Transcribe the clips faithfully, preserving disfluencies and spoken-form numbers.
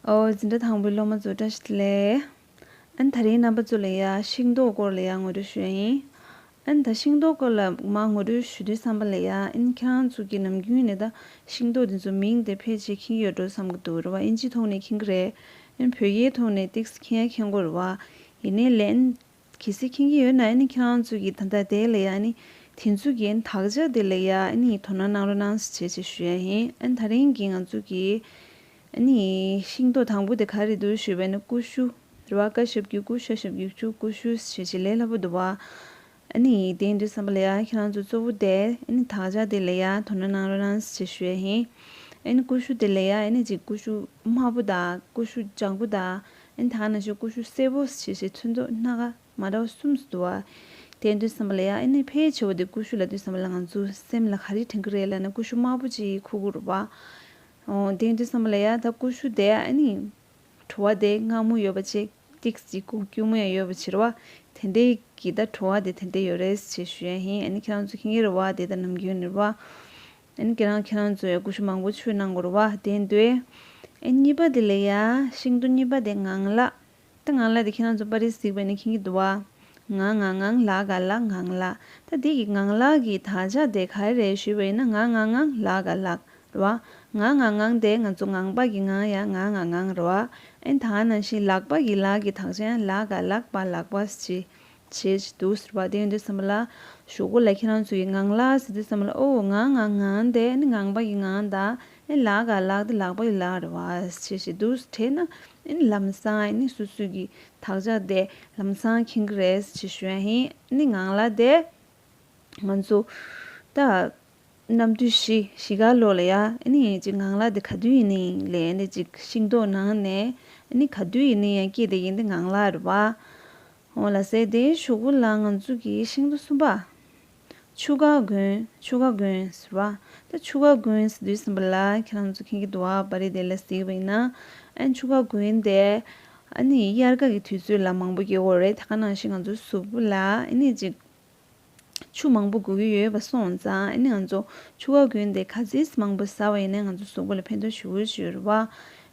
ཨོ་འཛིན་གྲྭ་དང་པོའི་སློབ་མ་ཚོ་བཀྲ་ཤིས་བདེ་ལེགས། ཨན་ད་རིང་རྣམ་པ་ཚོ་ལ་ཡ་ཤིང་ཏོག་སྐོར་ལ་ཡ་ངོ་སྤྲོད་ཞུ་ཡ་ཡིན། ཨན་ད་ཤིང་ཏོག་སྐོར་ལ་མ་ངོ་སྤྲོད་ཞུ་དུས་བསམ་པ་ལ་ཡ་ཨན་ཁྱེད་རང་ཚོ་གི་ནམ་རྒྱུན་ནས་ད་ཤིང་ཏོག་འདི་ཚོ་མིང་དེ་ཕལ་ཆེར་མཁྱེན་གྱི་ཡོད་འགྲོ་བསམ་གྱི་འདུག་རེད་བ། ཨིན་ཇིའི་ཐོག་ནས་མཁྱེན་གྱི་རེད། ཨན་བོད་སྐད་ཐོག་ནས་ཏིག་ཙམ་མཁྱེན་ཡ་མཁྱེན་གྱི་རེད་བ། ཡིན་ནའི་ལན། གལ་སྲིད་མཁྱེན་གྱི་ཡོད་ན་ཨ་ནི་ཁྱེད་རང་ཚོ་གིས་ད་ལྟ་དེ་ལ་ཡ་ཨ་ནི་དེ་ཚོ་གི་ཨ་ནི་དག་ཆ་དེ་ལ་ཡ་ཨ་ནི་དོ་སྣང་གནང་རོགས་གནང་ཞེས་ཞེས་ཞུ་ཡ་ཡིན། ཨ་ནི་ད་རིང་གི་ང་ཚོ་གི་ཨ་ནི་ཤིང་ཏོག་དང་པོ་དེ་ག་རེ་འདུག་ཞུས་པ་ཡིན་ན་ཀུ་ཤུ་རེད་བ། ཀ་ཞབས་ཀྱུ་ཀུ་ཤ་ཞབས་ཀྱུ་ཤུ་ཀུ་ཤུ་ཞེས་ཞེས་ལས་སླ་པོ་འདུག་བ། ཨ་ནི་དེ་ཡིན་དུས་བསམ་པ་ལ་ཡ་ཁྱེད་རང་ཚོ་གཙོ་བོ་དེ་ཨ་ནི་དག་ཆ་དེ་ལ་ཡ་དོ་སྣང་གནང་རོགས་གནང་ཞེས་ཞུ་ཡ་ཡིན། ཨ་ནི་ཀུ་ཤུ་དེ་ལ་ཡ་ཨ་ནི་ཅིག་ཀུ་ཤུ་དམར་པོ་དང་ཀུ་ཤུ་ལྗང་གུ་དང་ཨ་ནི་ད་ག་ནང་བཞིན་ཀུ་ཤུ་སེར་པོ་ཞེས་ཞེས་ཚོན་མདོག་སྣ་ཁ་མ་འདྲ་བ་གསུམ་འདུག་བ། དེ་ཡིན་དུས་བསམ་པ་ལ་ཡ་ཨ་ནི་ཕལ་ཆེ་བ་དེ་ཀུ་ཤུ་ལབ་དུས་བསམ་པ་ལ་ང་ཚོ་སེམས་ལ་ག་རེ་དྲན་གྱི་རེད་ལབ་ན་ཀུ་ཤུ་དམར་པོ་ཅིག་ཁུག་གི་རེད་བ། ཨོ་དེ་ཡིན་དུས་བསམ་པ་ལ་ཡ་ད་ཀུ་ཤུ་དེ་ཨ་ནི་བྲོ་བ་དེ་མངར་མོ་ཡོད་པ་ཅིག་ཏིག་ཙམ་ཅིག་སྐྱུར་མོ་ཡང་ཡོད་པ་ཅིག་རེད་བ། དེ་འདྲའི་གི་ད་བྲོ་བ་དེ་དེ་འདྲ་ཡོད་རེད་ཅེས་ཞུ་ཡ་ཡིན། ཨ་ནི་ཁྱེད་རང་ཚོ་མཁྱེན་གྱི་རེད་བ། དེ་ད་ནམ་རྒྱུན་ནས་རེད་བ། ཨ་ནི་ཁྱེད་རང་ཁྱེད་རང་ཚོ་ཡ་ཀུ་ཤུ་མང་པོ་མཆོད་གནང་དགོས་རེད་བ། དེ་འདུག་ཨ་གཉིས་པ་དེ་ལ་ཡ་ཤིང་ཏོག་གཉིས་པ་དེ་ངང་ལག་ད་ངང་ལག་དེ་ཁྱེད་རང་ཚོ་པར་རིས་གཟིགས་པ་ནི་མཁྱེན་གྱི་འདུག་བ། ང་ང་ངང་ལ་ག་ལ་ངང་ལག་ད་འདི་གི་ངང་ལག་གི་དག་ཆ་དེ་ག་རེ་རེད་ཞུས་པ་ཡིན་ན་ང་ང་ངང་ལ་ག་ལག་རེད་བ། ང་ང་ངང་དེ་ང་ཚོ་ངང་པ་གི་ངང་ཡ་ང་ང་ངང་རེད་བ། ཨེ་ད་ནང་བཞིན་ལག་པ་གི་ལག་གི་དག་ཆ་ཡང་ལ་ག་ལག་པ་ལག་པ་ཞེས་ཞེས་འདུག་ཟེར་བ། དེ་ཡིན་དུས་ཙམ་པ་ལ་གཞུག་གུ་ལ་ཁྱེད་རང་ཚོ་ཡི་ངང་ལག་ཟེར་དུས་ཙམ་པ་ལ་ཨོ་ང་ང་ངང་དེ་ཨེ་ནི་ངང་པ་གི་ངང་དང་ཨེ་ལ་ག་ལག་དེ་ལག་པ་གི་ལག་རེད་བ་ཞེས་ཞེས་འདུག་དྲན་ན་ཨེ་ནི་ལམ་སང་ཨེ་ནི་སོ་སོ་གི་དག་ཆ་དེ་ལམ་སང་མཁྱེན་གི་རེད་ཅེས་ཞུ་ཡ་ཡིན། ཨེ་ནི་ངང་ལག་དེ་ང་ཚོ་ད་གནམ་དུས་བཞི་བཞི་ག་ལོ་ལ་ཡ་ཨེ་ནི་ཅིག་ངང་ལག་དེ་ག་དུས་ཡིན་ནི་ལས་ཨེ་ནི་ཅིག་ཤིང་ཏོག་ནང་ནས་ཨེ་ནི་ག་དུས་ཡིན་ནི་ཡང་སྐྱེས་དེ་ཡིན་དེ་ངང་ལག་རེད་བ། འོ་ལ་སེ་དེའི་གཞུག་གུ་ལ་ང་ཚོ་གི་ཤིང་ཏོག་གསུམ་པ། ཆུ་ཁ་གོན། ཆུ་ཁ་གོན་ཟེར་བ། ད་ཆུ་ཁ་གོན་ཟེར་དུས་ཙམ་པ་ལ་ཁྱེད་རང་ཚོ་མཁྱེན་གྱི་འདུག་བ། པར་རིས་དེ་ལ་གཟིགས་པ་ཡིན་ན། ཨ་ནི་ཆུ་ཁ་གོན་དེ་ཨ་ནི་དབྱར་ཁ་གི་དུས་ཚོད་ལ་མང་པོ་སྐྱེ་གི་ཡོད་རེད། ད་ག་ནང་བཞིན་ང་ཚོ་གཟུགས་པོ་ལ་ཨ་ནི་ཅིག་ཆུ་མང་པོ་དགོས་ཀྱི་ཡོད་པ་སོང་ཙང་ཨ་ནི་ང་ཚོ་ཆུ་ཁ་གོན་དེ་ག་ཚོད་མང་པོ་ཟ་བ་ཡིན་ན་ང་ཚོ་གཟུགས་པོ་ལ་ཕན་ཐོགས་ཞེ་པོ་ཅིག་ཡོད་རེད་བ།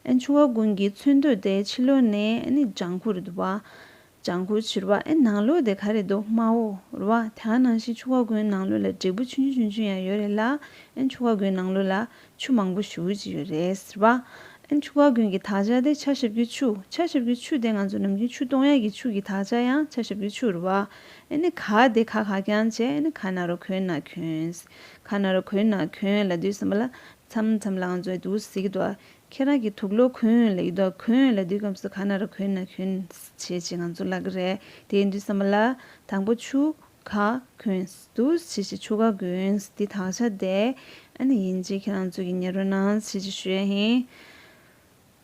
ཨ་ནི་ཆུ་ཁ་གོན་གྱི་ཚོན་མདོག་དེ་ཕྱི་ལོགས་ནས་ཨ་ནི་ལྗང་ཁུ་རེད་འདུག་བ། ལྗང་ཁུ་ཕྱིར་བ་ཨེ་ནང་ལོགས་དེ་ག་རེ་འདུག་དམར་པོ་རེད་བ། དེ་ནང་བཞིན་ཆུ་ཁ་གོན་ནང་ལོགས་ལ་འབྲས་བུ་ཆུང་ཆུང་ཆུང་ཆུང་ཡང་ཡོད་རེད་ལ། ཨེ་ཆུ་ཁ་གོན་ནང་ལོགས་ལ་ཆུ་མང་པོ་ཞེ་པོ་ཅིག་ཡོད་རེད་ཟེར་བ། ཨེ་ཆུ་ཁ་གོན་གྱི་དག་ཆ་དེ་ཆ་ཞབས་ཀྱུ་ཆུ། ཆ་ཞབས་ཀྱུ་ཆུ་དེ་ང་ཚོ་ནམ་རྒྱུན་ཆུ་གཏོང་ཡག་གི་ཆུ་གི་དག་ཆ་ཡང་ཆ་ཞབས་ཀྱུ་ཆུ་རེད་བ། ཨེ་ནི་ག་དེ་ག་ག་རྐྱང་བྱས་ཨེ་ནི་ག་ན་རོ་གོན་ན་གོན། ག་ན་རོ་གོན་ན་གོན་ལབ་དུས་ཙམ་པ་ལ་མཚམས་མཚམས་ལ་ང་ཚོས་འདུག་ཟེར་གྱི་འདུག་ཁྱེད་རང་གི་དུག་ལོག་གོན་ལབ་ཀྱི་འདུག་གོན་ལབ་དུས་སྐབས་སུ་ག་ན་ར་གོན་ན་གོན་བྱས་བྱས་ང་ཚོ་ལབ་ཀྱི་རེད། དེ་ཡིན་དུས་ཙམ་པ་ལ་དང་པོ་ཆུ་ཁ་གོན་འདུག་བྱས་བྱས་ཆུ་ཁ་གོན་འདི་དག་ཆ་དེ་ཨ་ནི་ཡིན་གཅིག་ཁྱེད་རང་ཚོ་གི་ཉན་རོགས་གནང་བྱས་བྱས་ཞུ་ཡ་ཡིན།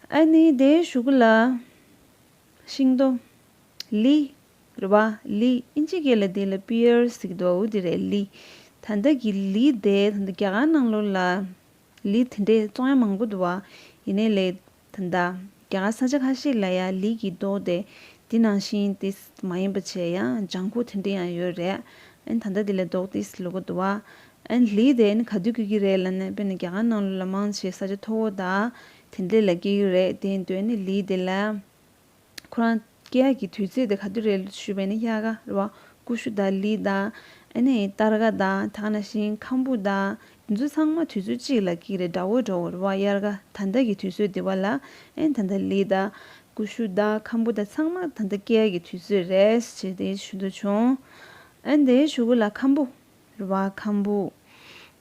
ཨ་ནི་དེའི་གཞུག་གུ་ལ་ཤིང་ཏོག་ལི་རེད་བ། ལི་ཨིན་ཇི་སྐད་ལ་དེ་ལ་པི་ཡར་ཟེར་གྱི་འདུག་འོ་དེ་རེད། ལི་ད་ལྟ་གི་ལི་དེ་ད་ལྟ་རྒྱ་གར་ནང་ལོགས་ལ་ལི་དེ་འདྲས་བཙོང་ཡ་མང་པོ་འདུག་བ། ཡིན་ནའི་ལས་ད་ལྟ་རྒྱ་གར་ས་ཆ་ཁ་ཤས་ལ་ཡ་ལི་གི་མདོག་དེ་འདི་ནང་བཞིན་ཏིས་མ་ཡིན་པ་བྱས་ཡང་ལྗང་ཁུ་དེ་འདྲས་ཡང་ཡོད་རེད། ཨན་ད་ལྟ་འདི་ལ་མདོག་ཏིས་ལུག་གི་འདུག་བ། ཨན་ལི་དེ་ནི་ག་དུས་སྐྱེ་གི་རེད་ལབ་ན་དཔེར་ན་རྒྱ་གར་ནང་ལོགས་ལ་མང་ཆེ་ས་ཆ་མཐོ་བོ་དང་དེ་འདྲས་ལ་སྐྱེ་གི་རེད། དེ་འདོད་ནི་ལི་དེ་ལ། ཁོ་རང་སྐྱེ་ཡག་གི་དུས་ཚོད་དེ་ག་དུས་རེད་ཞུས་པ་ཡིན་ན་དབྱར་ཁ་རེད་བ། ཀུ་ཤུ་དང་ལི་དང་ཨ་ནི་སྟར་ཁ་དང་དེ་ག་ནང་བཞིན་ཁམ་བུ་དང་དེ་ཚོ་ཚང་མ་དུས་ཚོད་གཅིག་ལ་སྐྱེ་རེད། འདྲ་བོ་འདྲ་བོ་རེད་བ། དབྱར་ཁ་ད་ལྟ་གི་དུས་ཚོད་དེ་བ་ལ་ཨ་ནི་ད་ལྟ་ལི་དང་ཀུ་ཤུ་དང་ཁམ་བུ་དང་ཚང་མ་ད་ལྟ་སྐྱེ་ཡག་གི་དུས་ཚོད་རེད་ཅེས་དེ་ཞུ་འདོད་བྱུང་། ཨ་ནི་དེའི་གཞུག་གུ་ལ་ཁམ་བུ་རེད་བ། ཁམ་བུ།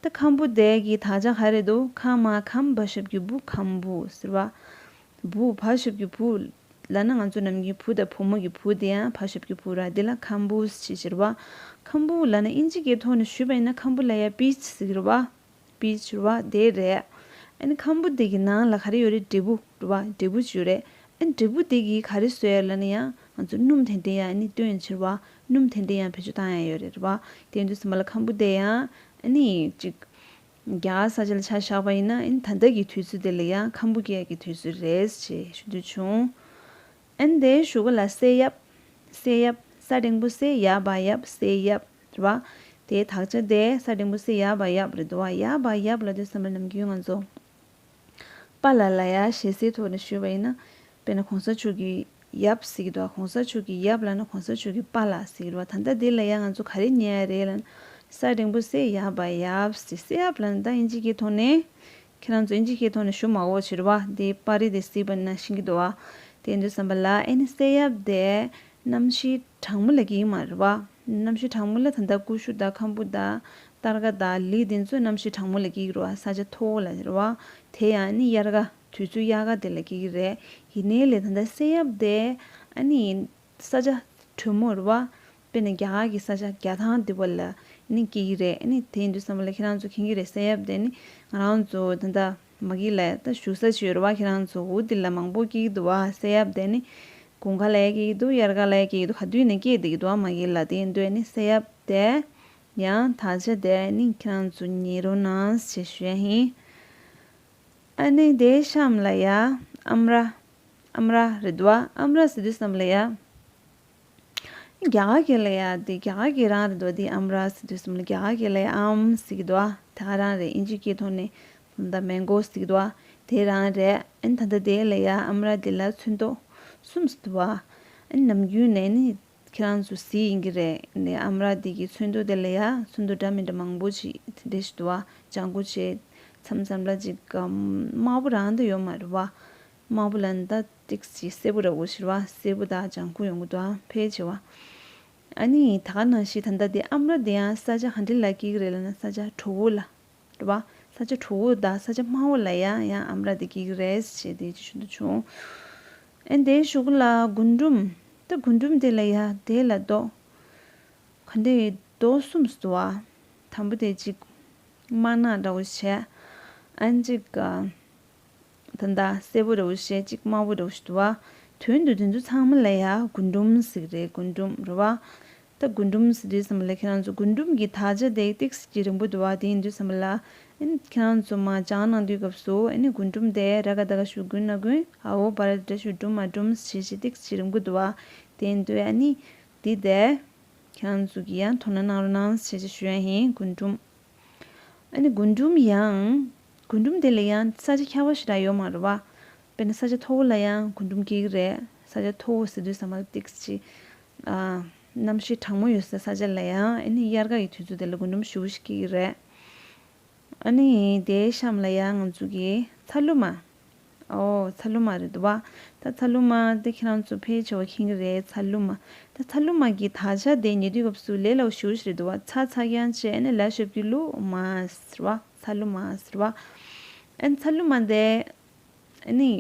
ད་ཁམ་བུ་དེ་གི་དག་ཆ་ག་རེ་འདུག་ཁ་མ་ཁམ་བ་ཞབས་ཀྱུ་བུ། ཁམ་བུ་ཟེར་བ། བུ་བ་ཞབས་ཀྱུ་བུ་ལབ་ན་ང་ཚོ་ནམ་རྒྱུན་བུ་དང་བུ་མོ་གི་བུ་དེ་ཡང་བ་ཞབས་ཀྱུ་བུ་ར། དེ་ལ་ཁམ་བུ་ཞེས་ཟེར་བ། ཁམ་བུ་ལབ་ན་ཨིན་ཇི་སྐད་ཐོག་ནས་ཞུས་པ་ཡིན་ན་ཁམ་བུ་ལ་ཡ་པིཆ་ཟེར་གྱི་རེད་བ། པིཆ་ཟེར་བ་དེ་རེད། ཨ་ནི་ཁམ་བུ་དེ་གི་ནང་ལ་ག་རེ་ཡོད་རེད། འབྲས་བུ་རེད་བ། འབྲས་བུ་ཅིག་ཡོད་རེད། ཨ་ནི་འབྲས་བུ་དེ་གི་ག་རེ་བཟོ་ཡ་ལབ་ན་ཡང་ང་ཚོ་སྣུམ་དེ་འདྲ་ཡང་ཨ་ནི་བཏོན་ཡ་ཕྱིར་བ། སྣུམ་དེ་འདྲ་ཡང་བེད་སྤྱོད་བཏང་ཡ་ཡོད་རེད་རེད་བ། དེ་ཡིན་དུས་ཙམ་པ་ལ་ཁམ་བུ་དེ་ཡང་ཨ་ནི་ཅིག་རྒྱ་གར་ས་ཆ་ལ་ཆ་བཞག་པ་ཡིན་ན་ཨ་ནི་ད་ལྟ་གི་དུས་ཚོད་དེ་ལ་ཡང་ཁམ་བུ་སྐྱེ་ཡ་གི་དུས་ཚོད་རེད་ཅེས་ཞུ་འདོད་བྱུང་། ཨ་ནི་དེའི་གཞུག་གུ་ལ་སེ་ཡབ། སེ་ཡབ། ས་འགྲེང་བུ་སེ་ཡ་བ་ཡབ། སེ་ཡབ་རེད་བ། དེའི་དག་ཆ་དེ་ས་འགྲེང་བུ་སེ་ཡ་བ་ཡབ་རེད་འདུག་བ། ཡ་བ་ཡབ་ལབ་དུས་ཙམ་པ་ནམ་རྒྱུན་ང་ཚོ་ པཱ་ལགས་ལ་ཡ་ཞེ་སའི་ཐོག་ནས་ཞུས་པ་ཡིན་ན། དཔེར་ན་གོང་ས་མཆོག་གི་ཡབ་ཟེར་གྱི་འདུག་གོང་ས་མཆོག་གི་ཡབ་ལབ་ན་གོང་ས་མཆོག་གི་པཱ་ལགས་ཟེར་གྱི་འདུག་ད་ལྟ་འདི་ལ་ཡ་ང་ཚོ་ག་རེ་ཉན་ཡ་རེད་ལབ་ན། ས་འགྲེང་བུ་ས་ཡ་བ་ཡབ་ཟེར། ས་ཡབ་ལབ་ན་ད་ཨིན་ཇི་སྐད་ཐོག་ནས། ཁྱེད་རང་ཚོ་ཨིན་ཇི་སྐད་ཐོག་ནས་ཞུ་མ་དགོས་ཕྱིར་བ། འདི་པར་རིས་དེ་གཟིགས་པ་ན་ཤེས་ཀྱི་འདུག་བ། དེ་འདུག་བསམ་པ་ལ་ཨེ་ནི་ས་ཡབ་དེ་གནམ་གཤིས་གྲང་མོ་ལ་སྐྱེ་གི་མ་རེད་བ། གནམ་གཤིས་གྲང་མོ་ལ་ད་ལྟ་ཀུ་ཤུ་དང་ཁམ་བུ་དང་སྟར་ཀ་དང་ལི་དེ་ཚོ་གནམ་གཤིས་གྲང་མོ་ལ་སྐྱེ་གི་རེད་བ། ས་ཆ་མཐོ་བོ་ལ་རེད་བ། དེ་ཡང་ཨ་ནི་དབྱར་ཁ་དུས་ཚོད་དབྱར་ཁ་དེ་ལ་སྐྱེ་གི་རེད། ཡིན་ནའི་ལས་ད་ལྟ་ས་ཡབ་དེ་ཨ་ནི་ས་ཆ་དྲོན་མོ་རེད་བ། དཔེར་ན་རྒྱ་གར་གྱི་ས་ཆ་རྒྱ་ཐང་འདི་བ་ལ་ནི་སྐྱེ་གི་རེད། ནི་དེ་ཡིན་དུས་ཙམ་པ་ལ་ཁྱེད་རང་ཚོ་མཁྱེན་གྱི་རེད། ས་ཡབ་དེ་ནི་ང་རང་ཚོ་ད་ལྟ་མ་གི་ལ་ད་བཞུགས་ས་ཅིག་ཡོད་རེད་བ། ཁྱེད་རང་ཚོ་འུ་འདི་ལ་མང་པོ་སྐྱེ་གི་འདུག་བ། ས་ཡབ་དེ་ནི་དགུན་ཁ་ལ་སྐྱེ་གི་འདུག་དབྱར་ཁ་ལ་སྐྱེ་གི་འདུག་ག་དུས་ནས་སྐྱེ་བསྡད་ཀྱི་འདུག་བ། མ་གི་ལ་དེ་ཡིན་དུས་ནི་ས་ཡབ་དེ་ཡང་དག་ཆ་དེ་ནི་ཁྱེད་རང་ཚོ་ཉན་རོགས་གནང་ཞེས་ཞུ་ཡ་ཡིན། ཨ་ནི་དེའི་གཤམ་ལ་ཡ་ཨམ་ར། ཨམ་ར་རེད་འདུག་བ། ཨམ་ར་ཟེར་དུས་ཙམ་ལ་ཡ། རྒྱ་གར་སྐད་ལ་ཡ་དེ་རྒྱ་གར་སྐད་རང་རེད་འདུག་དེ་ཨམ་ར་ཟེར་དུས་ཙམ་ལ་རྒྱ་གར་སྐད་ལ་ཡ་ཨམ་ཟེར་གྱི་འདུག་བ། དེ་ག་རང་རེད། ཨིན་ཇི་སྐད་ཐོག་ནས་ད་མེང་གོ་ཟེར་གྱི་འདུག་བ། དེ་རང་རེད། ཨ་ནི་ད་ལྟ་དེ་ལ་ཡ་ཨམ་ར་དེ་ལ་ཚོན་མདོག་གསུམ་ཟེར་འདུག་བ། ཨ་ནི་ནམ་རྒྱུན་ནས་ནི། ཁྱེད་རང་ཚོ་གཟིགས་ཡིན་གྱི་རེད། ནས་ཨམ་ར་དེ་གི་ཚོན་མདོག་དེ་ལ་ཡ་ཚོན་མདོག་འདྲ་མི་འདྲ་མང་པོ་ཅིག་དེ་འདྲ་ཞིག་འདུག་བ། ལྗང་ཁུ་བྱས། མཚམས་མཚམས་ལ་ཅིག་དམར་པོ་རང་དུ་ཡོད་མ་རེད་བ། དམར་པོ་ལ་ནི་ད་ཏིག་ཙམ་ཅིག་སེར་པོ་འདྲ་པོ་ཞིག་རེད་བ། སེར་པོ་དང་ལྗང་ཁུ་ཡོང་གི་འདུག་བ། ཕལ་ཆེ་བ། ཨ་ནི་ད་ག་ནང་བཞིན་ད་ལྟ་དེ་ཨམ་ར་དེ་ཡང་ས་ཆ་ག་འདྲ་ལ་སྐྱེ་གི་རེད་ལབ་ན་ས་ཆ་དྲོ་པོ་ལ། རེད་བ། ས་ཆ་དྲོ་པོ་དང་ས་ཆ་དམའ་བོ་ལ་ཡང་ཡང་ཨམ་ར་དེ་སྐྱེ་གི་རེད་ཅེས་དེ་ཅིག་ཞུ་འདོད་བྱུང་། ཨ་ནི་དེའི་གཞུག་ལ་རྒུན་འབྲུམ། ད་རྒུན་འབྲུམ་དེ་ལ་ཡ་དེ་ལ་མདོག་ག་འདྲ་ཡི་མདོག་གསུམ་འདུག་བ། དང་པོ་དེ་ཅིག་དམར་ནག་འདྲ་བོ་བྱས། ཨ་ནི་ཅིག་ད་ལྟ་སེར་པོ་འདྲ་བོ་བྱས། ཅིག་དམར་པོ་འདྲ་བོ་ཞིག་འདུག་བ། དོན་དུ་དེ་ཚོ་ཚང་མ་ལ་ཡ་རྒུན་འབྲུམ་ཟེར་གི་རེད། རྒུན་འབྲུམ་རེད་བ། ད་རྒུན་འབྲུམ་ཟེར་དུས་ཙམ་པ་ལ་ཁྱེད་རང་ཚོ་རྒུན་འབྲུམ་གྱི་དག་ཆ་དེ་ཏིག་ཙམ་གྱི་རིང་པོ་འདུག་བ། དེ་ཡིན་དུས་ཙམ་པ་ལ་ཨ་ནི་ཁྱེད་རང་ཚོ་མར་སྦྱང་གནང་དུས་སྐབས་སུ་ཨ་ནི་རྒུན་འབྲུམ་དེ་ར་ག་ད་ག་ཞུ་རྒུན་ན་རྒུན། འ་འོ་བ་ར་ཏ་ཞུ་འབྲུམ་མ་འབྲུམ་ཞེས་བྱས་ཏིག་ཙམ་གྱི་རིང་པོ་འདུག་བ། དེ་ཡིན་དུས་ཨ་ནི་འདི་དེ་ཁྱེད་རང་ཚོ་གིས་ཡང་དོ་སྣང་གནང་རོགས་གནང་ཞེས་བྱས་ཞུ་ཡ་ཡིན། རྒུན་འབྲུམ། ཨ་ནི་རྒུན་འབྲུམ་ཡང་། རྒུན་འབྲུམ་དེ་ལ་ཡང་ས་ཆ་ཁྱད་པར་ཞེ་དྲག་ཡོད་མ་རེད་བ། དཔེར་ན་ས་ཆ་མཐོ་བོ་ལ་ཡང་རྒུན་འབྲུམ་སྐྱེ་གི་རེད། ས་ཆ་མཐོ་བོ་ཟེར་དུས་ཙམ་པ་ཏིག་ཙམ་ཅིག་ཨ། གནམ་གཤིས་གྲང་མོ་ཡོད་སའི་ས་ཆ་ལ་ཡང་ཨ་ནི་དབྱར་ཁ་ཡི་དུས་ཚོད་དེ་ལ་རྒུན་འབྲུམ་ཞེ་པོ་ཞིག་སྐྱེ་གི་རེད། ཨ་ནི་དེའི་གཤམ་ལ་ཡང་ང་ཚོ་གི་ཚ་ལུ་མ། ཨོ་ཚ་ལུ་མ་རེད་འདུག་བ། ད་ཚ་ལུ་མ་དེ་ཁྱེད་རང་ཚོ་ཕལ་ཆེ་བ་མཁྱེན་གྱི་རེད། ཚ་ལུ་མ། ད་ཚ་ལུ་མ་གི་དག་ཆ་དེ་ཉན་དུས་སྐབས་སུ་ལས་སླ་པོ་ཞེ་པོ་ཞིག་རེད་འདུག་བ། ཚ་ཚ་རྐྱང་བྱས་ཨ་ནི་ལ་ཞབས་ཀྱུ་ལུ་མ་ཟེར་བ། ཚ་ལུ་མ་ཟེར་བ། ཨ་ནི་ཚ་ལུ་མ་དེ། ཨ་ནི།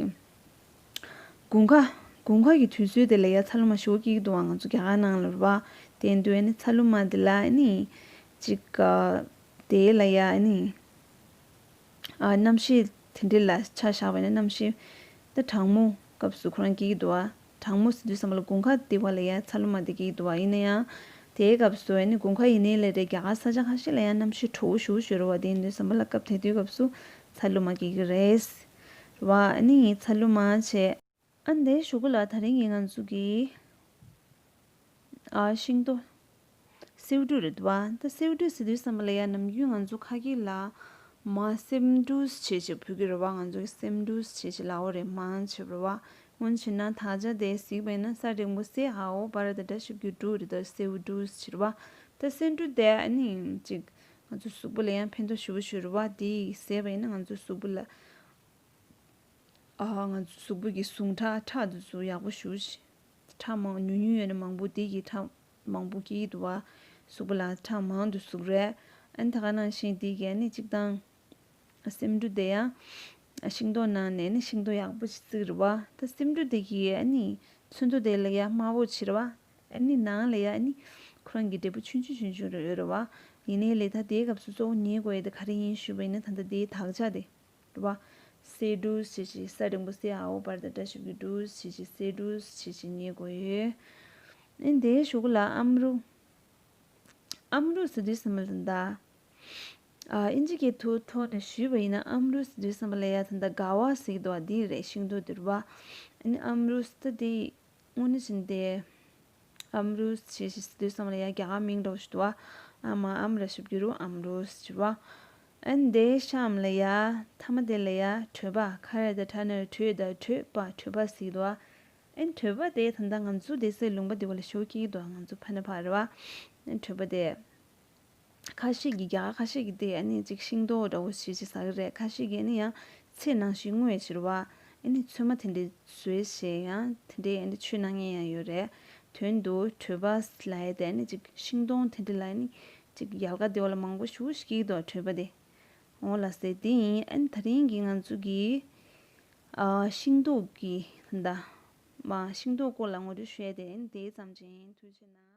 དགུན་ཁ། དགུན་ཁ་གི་དུས་ཚོད་དེ་ལ་ཡ་ཚ་ལུ་མ་ཞེ་པོ་སྐྱེ་གི་འདུག་བ། ང་ཚོ་རྒྱ་གར་ནང་ལ་རེད་བ། དེ་ཡིན་དུས་ཨ་ནི་ཚ་ལུ་མ་དེ་ལ་ཨ་ནི། ཅིག་དེ་ལ་ཡ་ཨ་ནི། ཨ། གནམ་གཤིས་དེ་འདྲ་ལ་ཆ་བཞག་པ་ཡིན་ན་གནམ་གཤིས་ད་གྲང་མོ་སྐབས་སུ་ཁོ་རང་སྐྱེ་གི་འདུག་བ། གྲང་མོ་ཟེར་དུས་ཙམ་པ་ལ་དགུན་ཁ་དེ་བ་ལ་ཡ་ཚ་ལུ་མ་དེ་སྐྱེ་གི་འདུག་བ། ཡིན་ན་ཡང་དེའི་སྐབས་སུ་ཨ་ནི་དགུན་ཁ་ཡིན་ནའི་ལས་རེད། རྒྱ་གར་ས་ཆ་ཁ་ཤས་ལ་ཡ་གནམ་གཤིས་དྲོ་པོ་ཞེ་པོ་ཞིག་རེད་བ། དེ་ཡིན་དུས་ཙམ་པ་ལ་སྐབས་དེ་དུས་སྐབས་སུ་ཚ་ལུ་མ་སྐྱེ་གི་རེད། རེད་བ། ཨ་ནི་ཚ་ལུ་མ་བྱས། ཨ་ནི་དེའི་གཞུག་གུ་ལ་ད་རིང་གི་ང་ཚོ་གི། ཨ། ཤིང་ཏོག་སེའུ་འབྲུ་རེད་འདུག་བ། ད་སེའུ་འབྲུ་ཟེར་དུས་ཙམ་པ་ལ་ཡ་ནམ་རྒྱུན་ང་ཚོ་ཁ་སྐད་ལ་མར་སེམས་འབྲུ་ཞེས་བྱས་ཕུལ་གྱི་རེད་བ། ང་ཚོ་གི་སེམས་འབྲུ་ཞེས་བྱས་ལབ་པ་རེད། མར་བྱས་པ་རེད་བ། སྔོན་བྱས་ན་དག་ཆ་དེ་གཟིགས་པ་ཡིན་ན་ས་འགྲེང་བུ་སེ་འ་འོ་བ་ར་ཏ་སྒྲ་ཞབས་ཀྱུ་འབྲུ་རེད། ད་སེའུ་འབྲུ་ཞེས་བྱས་རེད་བ། ད་སེ་འབྲུ་དེ་ཨ་ནི་ཅིག་ང་ཚོ་གཟུགས་པོ་ལ་ཡང་ཕན་ཐོགས་ཞེ་པོ་ཞིག་རེད་བ། དེ་ཟས་པ་ཡིན་ན་ང་ཚོ་གཟུགས་པོ་ལ། ཨ། ང་ཚོ་གཟུགས་པོ་གི་ཟུངས་ཁྲག་ཁྲག་དེ་ཚོ་ཡག་པོ་ཞེ་པོ་ཞིག་ཁྲག་མང་ཉུང་ཉུང་ཡོད་ན་མང་པོ་དེ་གི་ཁྲག་མང་པོ་སྐྱེ་གི་འདུག་བ། གཟུགས་པོ་ལ་ཁྲག་མང་དུ་ཟུག་རེད། ཨ་ནི་ད་ག་ནང་བཞིན་དེ་གི་ཨ་ནི་གཅིག་དང་། སེམས་འབྲུ་དེ་ཡང་ཤིང་ཏོག་ནང་ནས་ནི་ཤིང་ཏོག་ཡག་པོ་ཞིག་བརྩིགས་རེད་བ། ད་སེམས་འབྲུ་དེ་གི་ཨ་ནི་ཚོན་མདོག་དེ་ལ་ཡ་དམར་པོ་ཅིག་རེད་བ། ཨ་ནི་ནང་ལ་ཡ་ཨ་ནི་ཁོ་རང་གི་འབྲས་བུ་ཆུང་ཆུང་ཆུང་ཆུང་རེ་ཡོད་རེད་བ། ཡིན་ནའི་ལས་ད་དེའི་སྐབས་སུ་གཙོ་བོ་ཉན་དགོས་ཡ་དེ་ག་རེ་ཡིན་ཞུས་པ་ཡིན་ན་ད་ལྟ་དེའི་དག་ཆ་དེ། རེད་བ། སེ་འབྲུ་ཞེས་བྱས། ས་འགྲེང་བུ་སེ་འ་འོ་བ་ར་ཏ་སྒྲ་ཞབས་ཀྱུ་འབྲུ་ཞེས་བྱས། སེ་འབྲུ་ཞེས་བྱས་ཉན་དགོས་ཡོད། ཨ་ནི་དེའི་གཞུག་ལ་ཨམ་རུ། ཨམ་རུ་ཟེར་དུས་ཙམ་པ་ལ་ད། ཨ། ཨིན་ཇི་སྐད་ཐོག་ཐོག་ནས་ཞུས་པ་ཡིན་ན་ཨམ་རུ་ཟེར་དུས་ཙམ་པ་ལ་ཡ་ད་ད་ག་བ་ཟེར་གྱི་འདུག་བ། འདི་རེད། ཤིང་ཏོག་འདི་རེད་བ། ཨ་ནི་ཨམ་རུ་ཟེར་ད་འདི་དངོས་གནས་བྱས་ན་དེ། ཨམ་རུ་ཞེས་ཞེས་ཟེར་དུས་ཙམ་ལ་ཡ་རྒྱ་གར་མིང་འདྲ་བོ་ཞིག་འདུག་བ། ཨ་མ་ཨམ་ར་ཞབས་ཀྱུ་རུ་ཨམ་རུ་ཟེར་བ། ཨ་ ཨན་དེ་ཤམ་ལ་ཡ། ཐ་མ་དེ་ལ་ཡ་གྲོད་པ། ཁ་ར་དང་ཁྲ་ནར་གྲོད་དང་གྲོད་པ། གྲོད་པ་ཟེར་གི་འདུག་ཨ། ཨན་གྲོད་པ་དེ་ད་ལྟ་ང་ཚོ་དེ་སའི་ལུང་པ་དེ་བ་ལ་ཞོ་ཀི་འདུག་ཨ། ང་ཚོ་ཕ་ན་ཕ་རེད་བ། ཨན་གྲོད་པ་དེ། ཁ་ཤས་ཀྱི་རྒྱ་གར་ཁ་ཤས་ཀྱི་དེ་ཨ་ནི་ཅིག་ཤིང་ཏོག་འདྲ་བོ་ཞིག་ཅིག་ཟ་གི་རེད། ཁ་ཤས་ཀྱི་ཨ་ནི་ཡང་ཚེ་ནང་བཞིན་རྔོས་ཕྱིར་བ། ཨ་ནི་ཚོད་མ་དེ་འདྲའི་བཟོས་བྱས་ཡང་དེ་འདྲའི་ཨ་ནི་མཆོད་གནང་མཁན་ཡང་ཡོད་རེད། དོན་དུ་གྲོད་པ་ལ་ཡ་དེ་ཨ་ནི་ཅིག་ཤིང་སྡོང་དེ་འདྲ་ལ་ཨ་ནི་ཅིག་ཡལ་ག་དེ་བ་ལ་མང་པོ་ཞེ་པོ་ཞིག་སྐྱེ་གི་འདུག་གྲོད་པ་དེ། འོ་ལགས་སེ། དེ་ཡིན། ཨ་ནི་ད་རིང་གི་ང་ཚོ་གི་ཨ་ཤིང་ཏོག་གི་ད་མ་ཤིང་ཏོག་སྐོར་ལ་ངོ་སྤྲོད་ཞུ་ཡ་དེ་ཨ་ནི་དེ་ཙམ་ཅིག་ཡིན། ཐུགས་རྗེ་གནང་།